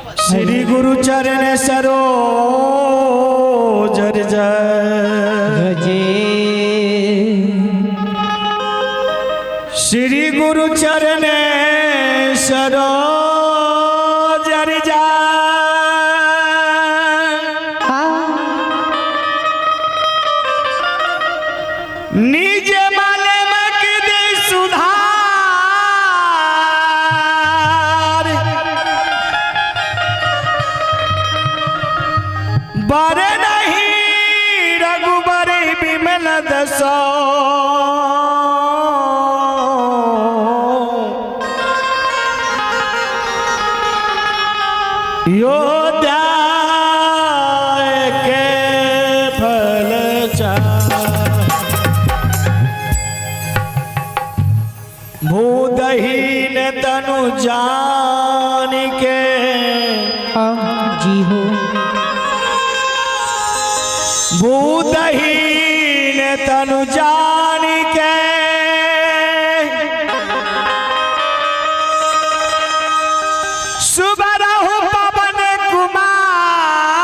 श्री गुरु चरण सरोज रजे। श्री गुरु चरण सरोज निज मन मकद सुधार, बर नहीं रघुबर विमल दसो, यो के फल भूदहीन तनु जान के, जी हो। भूदहीन तनु जान के, सुबरहु पवन कुमार,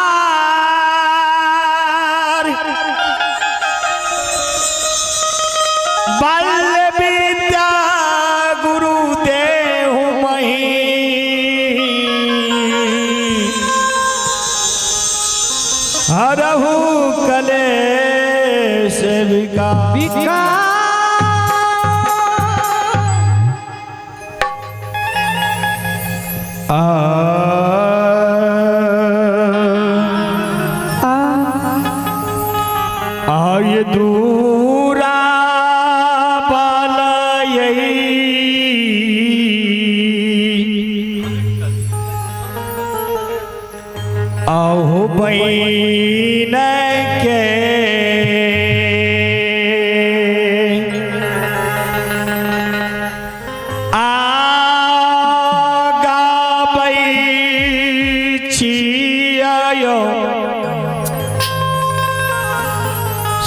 बल विद्या गुरु देहु मही, हरहु कलेश विकार। आय दूरा बालयई, आहु बैन के, आगाबै छियो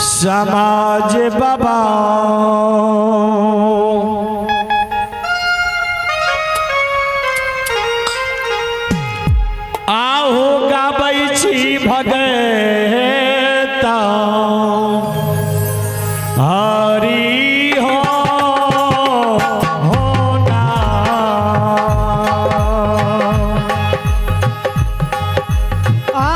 समाज बाबा। आहू गाबै छी भगता हरि हो ना। आ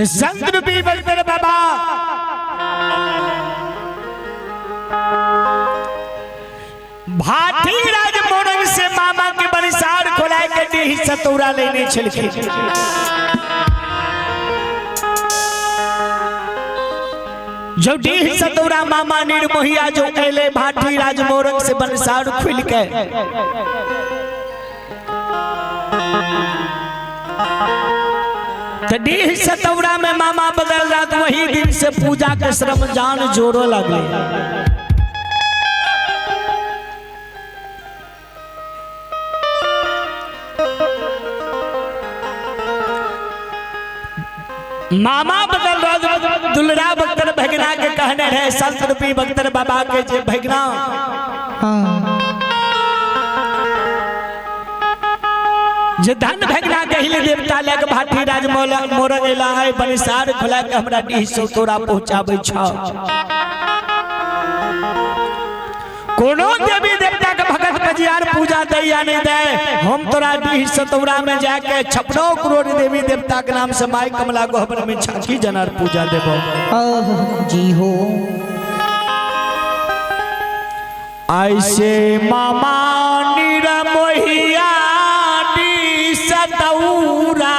जे संत रूपी बख्तर बाबा भाटी राज मोरंग से मामा के बनिसार खोलाए के डीह सतौरा लेने छलखिन। जो डीह सतौरा मामा निर्मोहिया जो अले भाटी राज मोरंग से बनिसार खुल के तो डीह सतौरा में मामा बदल रात वही दिन से पूजा के श्रम जान जोड़ो लगे। मामा बदल राज दुलरा बख्तर भगना के कहने रहे संत रूपी बख्तर बाबा के जे भगना जे धन भगना गहिल देवता लग भाटी राज मोरंग एला है बनिसार खोला के हमरा डीह सतौरा पहुंचाबै छौ। कोनो देवी देवता के भगत बजियार पूजा दे या नहीं दे, हम तोरा डीह सतौरा में जाके 56 करोड़ देवी देवता के नाम से माई कमला गोहबर में झांकी जनार पूजा देबो। जी हो। ऐसे मामा निरमोहिया डीह सतौरा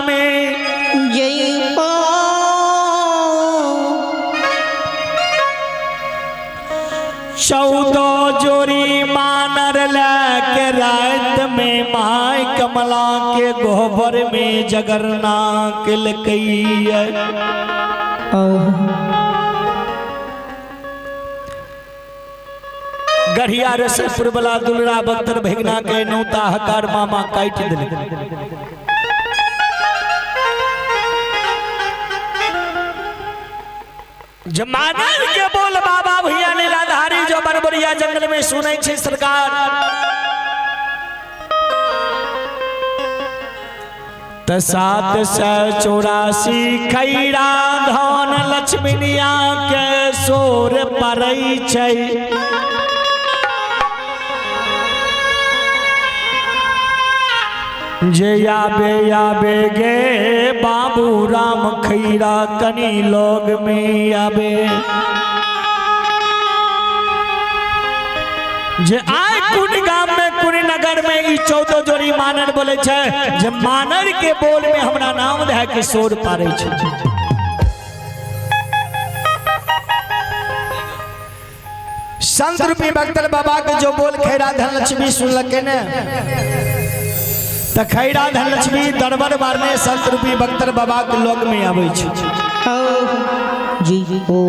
में जय हो। 14 जोड़ी मानर लेके रात में माई कमला के गोबर में जगरना केलकै। गढ़िया रसलपुर वाला दुलरा बख्तर भगना के नौता हकार मामा काटि देलकै। जमानर के बोल बाबा भैया लीलाधारी जो बरबरिया जंगल में सुनै छै सरकार त 784 खैरा धन लक्ष्मीनिया के शोर पड़ै छै। जे आबे आबे गे बाबू राम खैरा कनी लोग में आबे। जे आय कुन गाम में कुन नगर में ई 14 जोड़ी मानर बोले छै जे मानर के बोल में हमरा नाम धए के शोर पारे छै। संत रूपी बख्तर बाबा के जो बोल खैरा धन लक्ष्मी सुनलकै ने त खैरा धन लक्ष्मी दरबार मारने संत रूपी बख्तर बाबा के लोग में आबै छै। जी हो।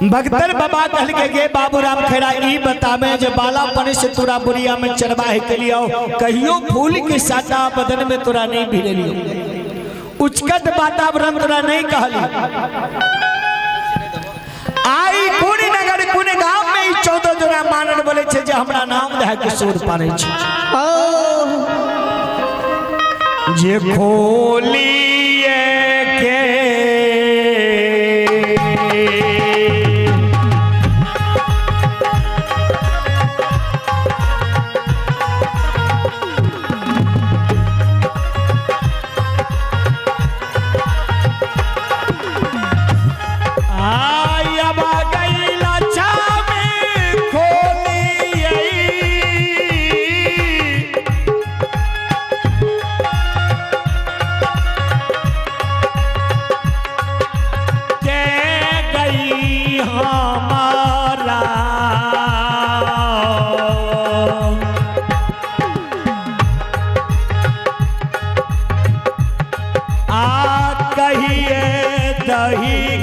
बख्तर बाबा कहलकै गे बाबू राम खैरा ई बताबे जे बालापन से तोरा बुढ़िया में चरवाहे के लिए कहियो फूल के साटा बदन में तोरा नहीं भिड़लियो, उचकट वातावरण तोरा नहीं कहली। आई कुन नगर कुन गांव में ई 14 जोड़ा मानर बोले छै जे हमरा नाम धए के शोर पारे छै। जे खोलिए के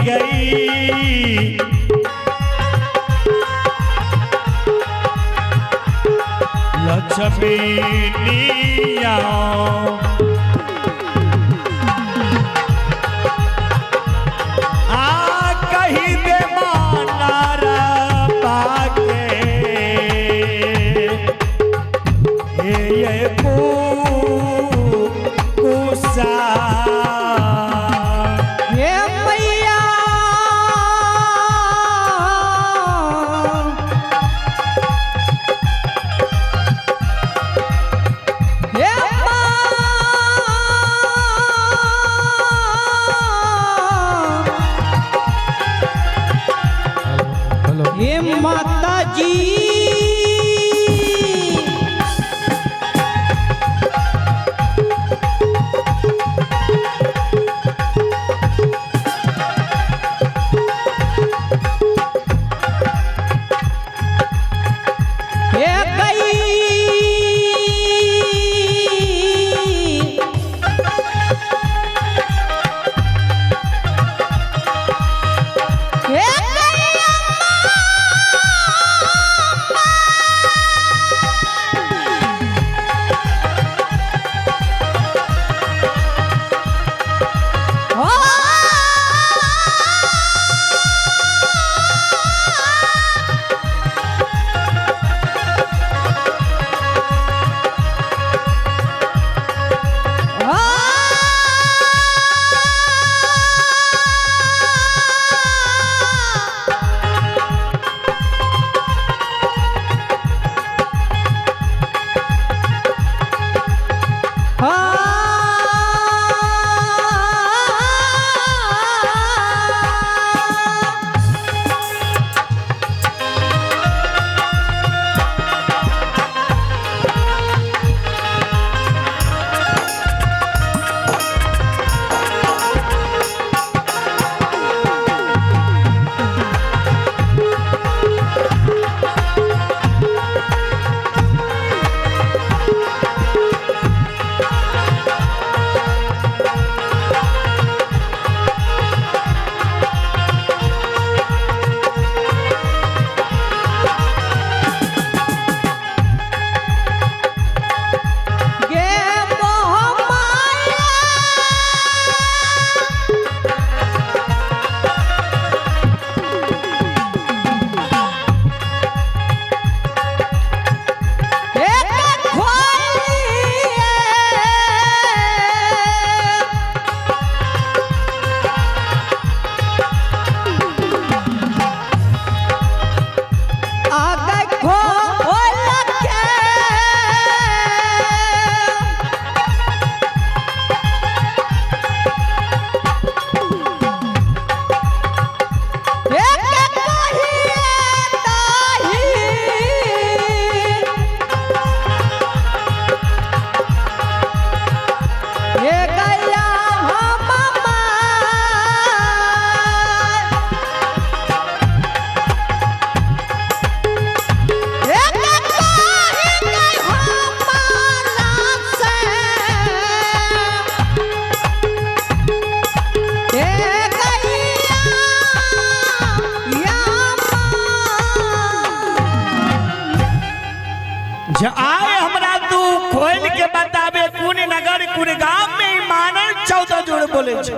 गई लक्ष्मीनिया आ कही दे मानार पाके ये कुसा हे मैया हे माँ। हेलो। हे माता जी हे गई हे गई अम्मा। गे मोह माया एक खोलिए आगे खोल के एक कहिए ताही हे गैया हम एक कहि के हमारा से हे गैया या जे आए हमरा तू खोल के बताबे कोन नगर कोन गांव में ई मानव 14 जोड़ बोले छे।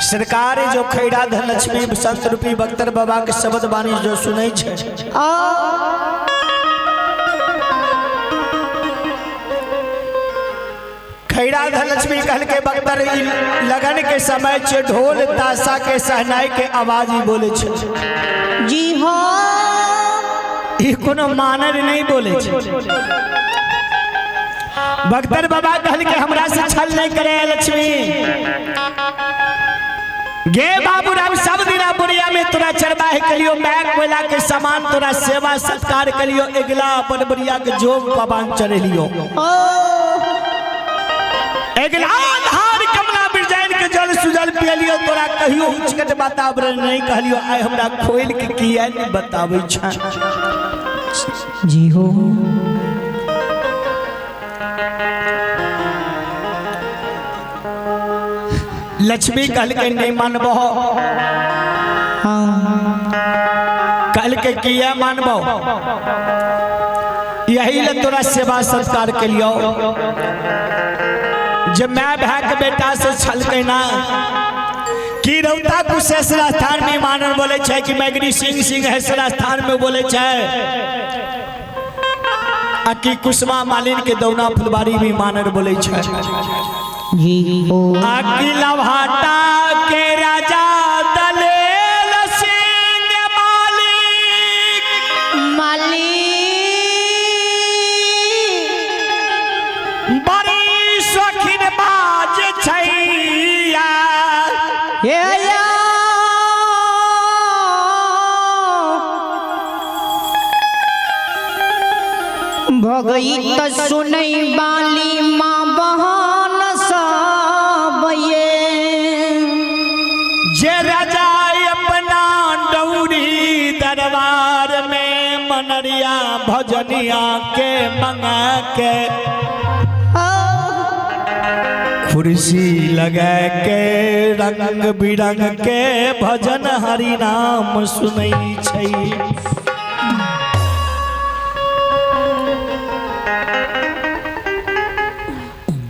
सरकार जो खैरा धनलक्ष्मी संत रूपी बख्तर बाबा के शब्द वाणी जो सुनै छे, खैरा धनलक्ष्मी कहल के बख्तर ई लगन के समय छे ढोल ताशा के सहनाई के आवाज ही बोले छे। जी हाँ ई कोनो मानर नहीं बोले छे। बख्तर बाबा कहल के हमरा से छल नहीं करे लक्ष्मी। गे बाबूराम सब दिना बुढ़िया में तोरा चरवाहे के लियो बैग कोयला के सामान तोरा सेवा सत्कार के लियो एगला अपन बुढ़िया के जोग पवान चढ़े लियो एगला धार कमला बिरजैन के जल सुजल पियलियो तोरा कहियो उचकट वातावरण नहीं कहलियो आइ हमरा खोल के किया नहीं बताबै छ। जी हो लक्ष्मी कहल के नहीं मानबो, हाँ कहल के किया मानबो, यही ले तोरा सेवा सत्कार के लियो। जब मैं भाई के बेटा से छल के ना कि रौता कुशेश्वर स्थान में मानन बोले छे कि मैगनी सिंह सिंहेश्वर स्थान में बोले छे आ कि कुशमा मालिन के दौना फुलबारी में मानर बोले छे जी हो आ कि लभाटा के राजा दलेल सिंह मालिक माली बड़ी शौकीन बाज छैया। त सुनै बाली माँ बहन सब ये। जे राजा अपना डौरी दरबार में मनरिया भजनिया के मंगा के कुर्सी लगा के रंग बिरंग के भजन हरि नाम सुनै छै।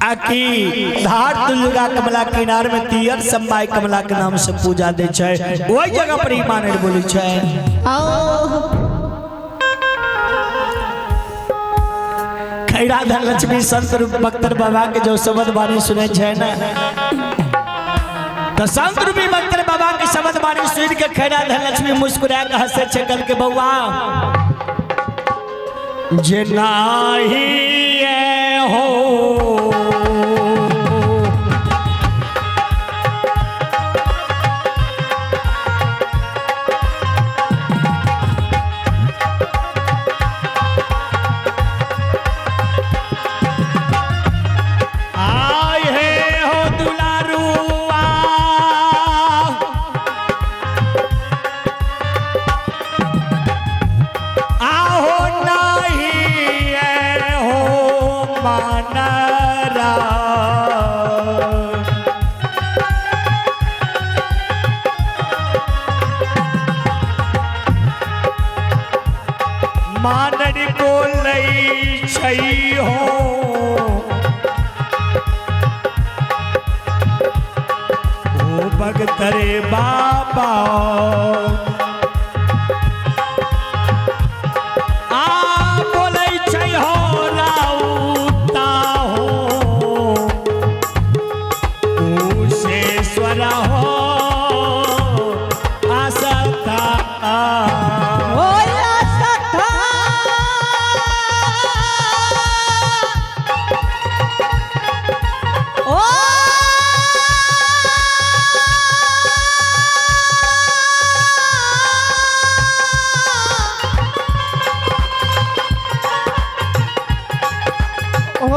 आकी धार दुर्गा कमला किनार में तियर सम्माई कमला के नाम से पूजा दे छै, वही जगह पर ई मानर बोलै छै। खैरा धन लक्ष्मी संत रूप बख्तर बाबा के जो शब्द वाणी सुनै छै ना, तो संत रूपी बख्तर बाबा के शब्द वाणी सुन के खैरा धन लक्ष्मी मुस्कुरा के हंसे छै, कल के बउआ जे नाही हो आय हे हो दुलारुआ, आहो नाही हो मानरा, मानर को लई छै हो ओ भगतरे बाबा। आ बोलै छै हो राउता हो कुशेश्वर हो आसता। ओ सथा ओ ओ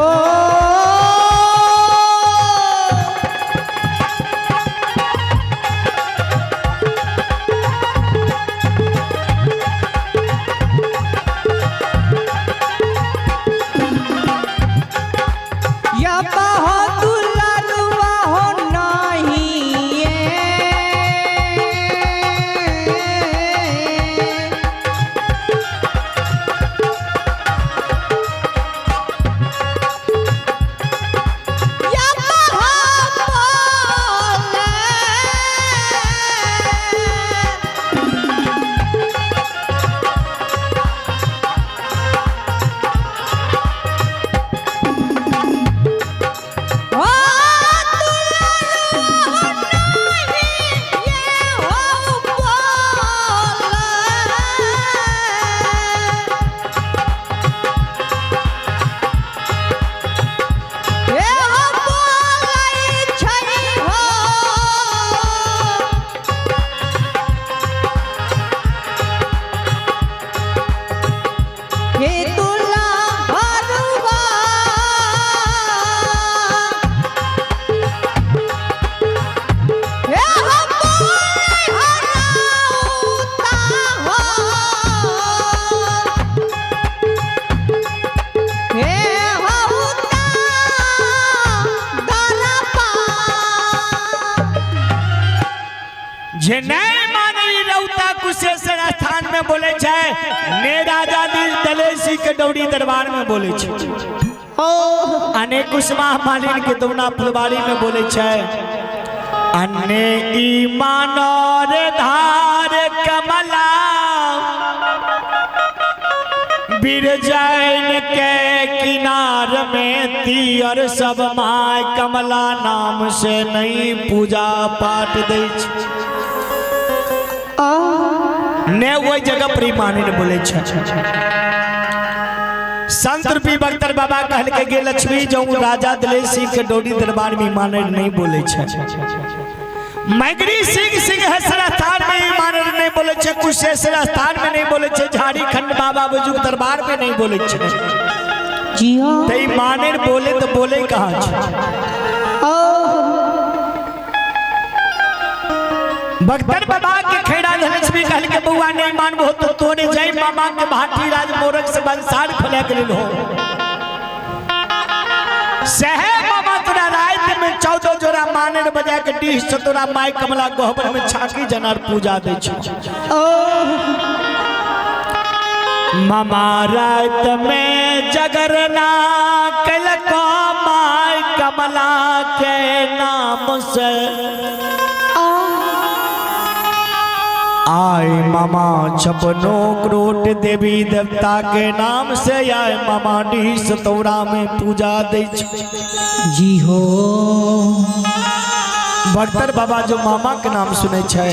या बहादुर हो नहीं या बहाबोल। ओ दुलारू नहीं ये हो बोल। ए हो बोलै छै हो। हे दुला भरुआ, हे हो बोलै हराउता हो। हे हौता दरपा। जे नहीं माने रौता कुशेश्वर स्थान में बोले छै, ने राजा दिल दलेसी के डौरी दरबार में बोले छै, ओ अने कुशवाहा मालिन के दुमना फुलबाड़ी में बोले छै, अन्ने ई मानर धार कमला बिरजैन के किनार में तियर सब my कमला नाम से नहीं पूजा पाठ दै छै। ने वही जगह पर ई मानर बोले छै। संत रूपी बख्तर बाबा कहल के गे लक्ष्मी जो राजा दिलेश सिंह के डोरी दरबार में मानर नहीं बोले छै, मैगरी सिंह सिंहेश्वर स्थान में ई मानर नहीं बोले छै, कुशेश्वर स्थान में नहीं बोले छै, झाड़ीखंड बाबा बुजुर्ग दरबार में नहीं बोले छै। जी हाँ। त ई मानेर बोले त बोले कहाँ छै। बख्तर बाबा के खैरा धनलक्ष्मी कहल के बउआ नहीं मानबो तो तोरे जय मामा के भाटी राज मोरक से बंसार खोले के लेल हो सहे मामा तोरा रात में 14 जोड़ा मानेर बजा के डीह से तोरा माई कमला गहबर में छाकी जनार पूजा दै छौ। मामा रात में जगरना कलको माई कमला के नाम से आए मामा 56 करोड़ देवी देवता के नाम से आए मामा डीह सतौरा में पूजा दै छौ। जी हो। बख्तर बाबा जो मामा के नाम सुनै छै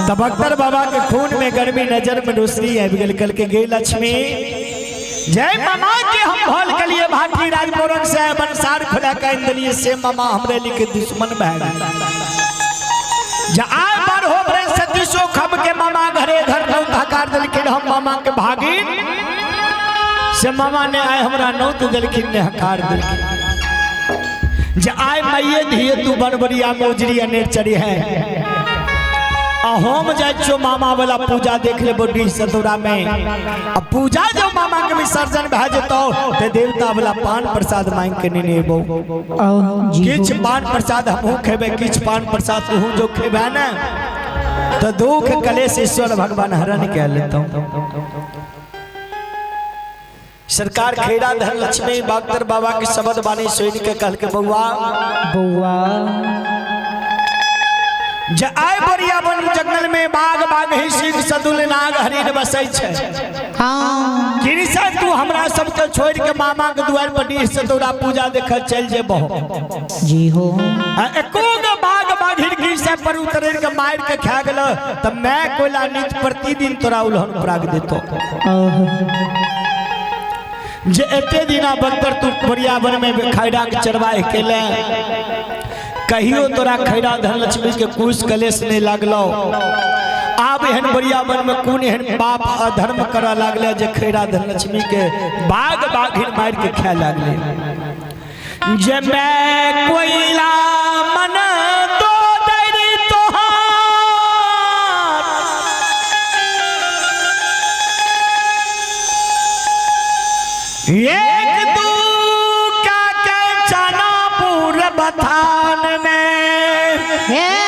त बख्तर बाबा के खून में गर्मी नजर में रोशनी आबि गेल। कल के गे लक्ष्मी जय मामा के हम भल के लिए भाटी राज मोरंग से बंसार खोला के आनि देलिए से मामा हमरे लिए दुश्मन भए गेल। जा आय बार हो बरे सतीशो खब के मामा घरे घर नौत हकार देलखिन हम मामा के भागिन से मामा ने आय हमरा नौत देलखिन ने हकार देलखिन। जे आय माइये धिये तू बनबरिया में उजरी अनेर चढ़ी है आ हम जाइ छियो मामा वाला पूजा देख लेबो डीह सतौरा में आ पूजा जो मामा के विसर्जन भए जेतौ ते देवता वाला पान प्रसाद मांग के नेने एबो। किछ पान प्रसाद हमहूँ खेबै किछ पान प्रसाद तूहू जो खेबै ने तो दुख कलेश ईश्वर भगवान हरण कए लेतौ। सरकार खेड़ा धन लक्ष्मी बख्तर बाबा के शब्द बानी सुन के कहल के बउआ बउआ जे आय बरिया वन जंगल में बाघ बाघ ही सिंह सदुल नाग हरिण बसै छै। हाँ। गिरिशा तू हमरा सबके छोड़ के मामा के दुआर पर डीह से तोरा पूजा देखल चल जेबो। जी हो। एको गो बाघ बाघिन गिरिशा पर उतर के मार के खा गेल त मैं कोयला नित प्रतिदिन तोरा उल्हन प्राग देतो। जे एते दिना बख्तर तू बरिया वन में खैरा के चरवाह केले कहियो तोरा खैरा धनलक्ष्मी के कुश कलेश नहीं लागलो। आब एहन बरिया वन में कोन एहन पाप अधर्म करऽ लागले जे खैरा धनलक्ष्मी के बाघ बाघिन मार के खाए लागले। जे मैं कोयला मन दो दैरी तोहार एक दू का के चनापुर बथान में हे